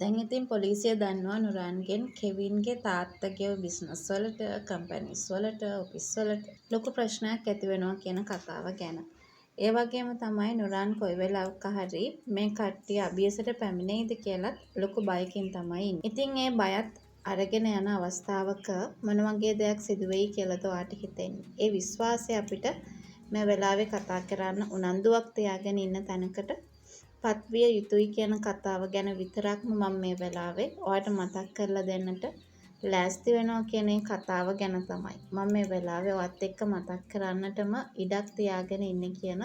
දැන් ඉතින් පොලිසිය දන්නවා නුරාන්ගෙන් කෙවින්ගේ තාත්තගේ බිස්නස් වලට, කම්පැනිස් වලට, ඔෆිස් වලට ලොකු ප්‍රශ්නයක් ඇති වෙනවා කියන කතාව ගැන. ඒ වගේම තමයි නුරාන් කොයි වෙලාවක හරි මේ කට්ටිය අභියසට පැමිණෙයිද කියලත් ලොකු බයකින් තමයි ඉන්නේ. ඉතින් ඒ බයත් අරගෙන යන අවස්ථාවක මොන වගේ දෙයක් සිදු වෙයි කියලාද ඔයාට හිතෙන්නේ? ඒ විශ්වාසය අපිට මේ වෙලාවේ කතා කරන්න උනන්දුවක් තියාගෙන ඉන්න තැනකට පත්විය යුතුයි කියන කතාව ගැන විතරක්ම මම මේ වෙලාවේ ඔයාට මතක් කරලා දෙන්නට ලෑස්ති වෙනවා කියන ඒ කතාව ගැන තමයි මම මේ වෙලාවේ ඔයත් එක්ක මතක් කරන්නටම ඉඩක් තියාගෙන ඉන්නේ කියන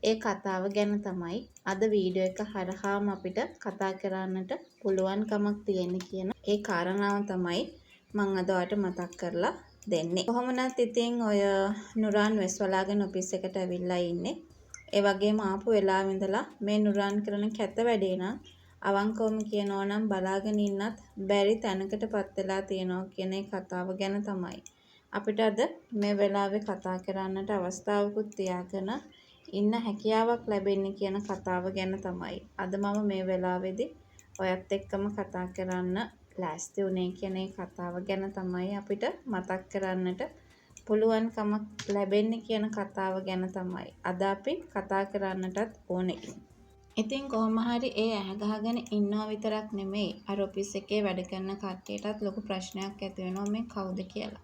ඒ කතාව ගැන තමයි අද වීඩියෝ එක හරහාම අපිට කතා කරන්නට පුළුවන්කමක් තියෙන්නේ කියන ඒ කාරණාව තමයි මං අද ඔයාට මතක් කරලා දෙන්නේ. කොහොම වුණත් ඉතින් ඔය නුරාන් වෙස් වලාගෙන ඔෆිස් එකට ඇවිල්ලා ඉන්නේ. ඒ වගේම ආපු වෙලාවෙ ඉඳලා මේ නුරාන් කරන කැත වැඩේ නම් අවංකවම කියනවා නම් බලාගෙන ඉන්නත් බැරි තැනකට පත් වෙලා තියෙනවා කියන ඒ කතාව ගැන තමයි අපිට අද මේ වෙලාවේ කතා කරන්නට අවස්ථාවකුත් තියාගෙන ඉන්න හැකියාවක් ලැබෙන්නේ කියන කතාව ගැන තමයි අද මම මේ වෙලාවේදී ඔයත් එක්කම කතා කරන්න ලෑස්ති වුණේ කියන ඒ කතාව ගැන තමයි අපිට මතක් කරන්නට පුළුවන්කමක් ලැබෙන්නේ කියන කතාව ගැන තමයි අද අපි කතා කරන්නටත් ඕනේ. ඉතින් කොහොම හරි ඒ ඇහැ ගහගෙන ඉන්නවා විතරක් නෙමෙයි, අර ඔෆිස් එකේ වැඩ කරන කට්ටියටත් ලොකු ප්‍රශ්නයක් ඇති වෙනවා මේ කවුද කියලා.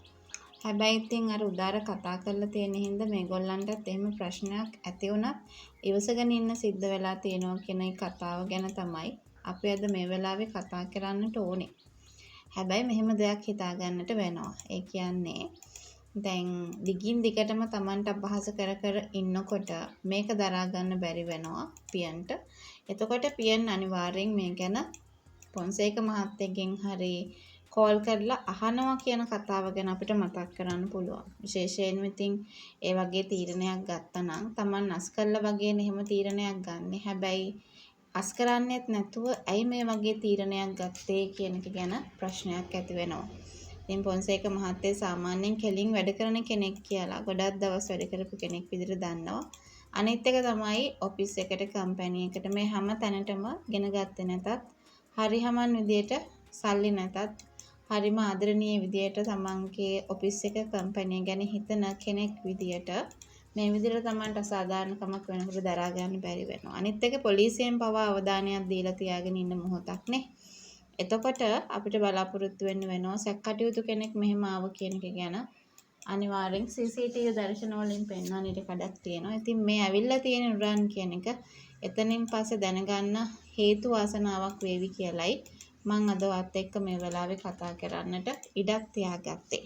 හැබැයි ඉතින් අර උදාර කතා කරලා තියෙන හින්දා මේගොල්ලන්ටත් එහෙම ප්‍රශ්නයක් ඇති වුණත් ඉවසගෙන ඉන්න සිද්ධ වෙලා තියෙනවා කියන ඒ කතාව ගැන තමයි අපි අද මේ වෙලාවේ කතා කරන්නට ඕනේ. හැබැයි මෙහෙම දෙයක් හිතා ගන්නට වෙනවා. ඒ කියන්නේ දැන් දිගින් දිගටම තමන්ට අපහාස කර කර ඉන්නකොට මේක දරා ගන්න බැරි වෙනවා පියන්ට. එතකොට පියන් අනිවාර්යෙන් මේ ගැන පොන්සේක මහත්තයගෙන් හරි කෝල් කරලා අහනවා කියන කතාව ගැන අපිට මතක් කරන්න පුළුවන්. විශේෂයෙන්ම ඉතින් ඒ වගේ තීරණයක් ගත්තා නම් තමන් අස් කරලා වගේනේ එහෙම තීරණයක් ගන්නෙ. හැබැයි අස් කරන්නෙත් නැතුව ඇයි මේ වගේ තීරණයක් ගත්තේ කියන එක ගැන ප්‍රශ්නයක් ඇති වෙනවා. ඉතින් පොන්සේක මහත්තයා සාමාන්‍යයෙන් කෙලින් වැඩ කරන කෙනෙක් කියලා ගොඩක් දවස් වැඩ කරපු කෙනෙක් විදිහට දන්නවා. අනිත් එක තමයි ඔෆිස් එකට, කම්පැනි එකට මේ හැම තැනටම ගෙන ගත්තේ නැතත්, හරි හමන් විදියට සල්ලි නැතත්, හරිම ආදරණීය විදියට තමන්ගේ ඔෆිස් එක, කම්පැනි ගැන හිතන කෙනෙක් විදියට මේ විදිහට තමන්ට අසාධාරණකමක් වෙනකොට දරා ගන්න බැරි වෙනවා. අනිත් එක පොලිසියෙන් පවා අවධානයක් දීලා තියාගෙන ඉන්න මොහොතක් නේ. එතකොට අපිට බලාපොරොත්තු වෙන්න වෙනවා සැකකටයුතු කෙනෙක් මෙහෙම ආව කියන එක ගැන අනිවාර්යෙන් CCTV දර්ශන වලින් පෙන්වන්න ඉඩ කඩක් තියෙනවා. ඉතින් මේ ඇවිල්ලා තියෙන නුරන් කියන එක එතනින් පස්සේ දැනගන්න හේතු වාසනාවක් වේවි කියලයි මං අද ඔයත් එක්ක මේ වෙලාවේ කතා කරන්නට ඉඩක් තියාගත්තේ.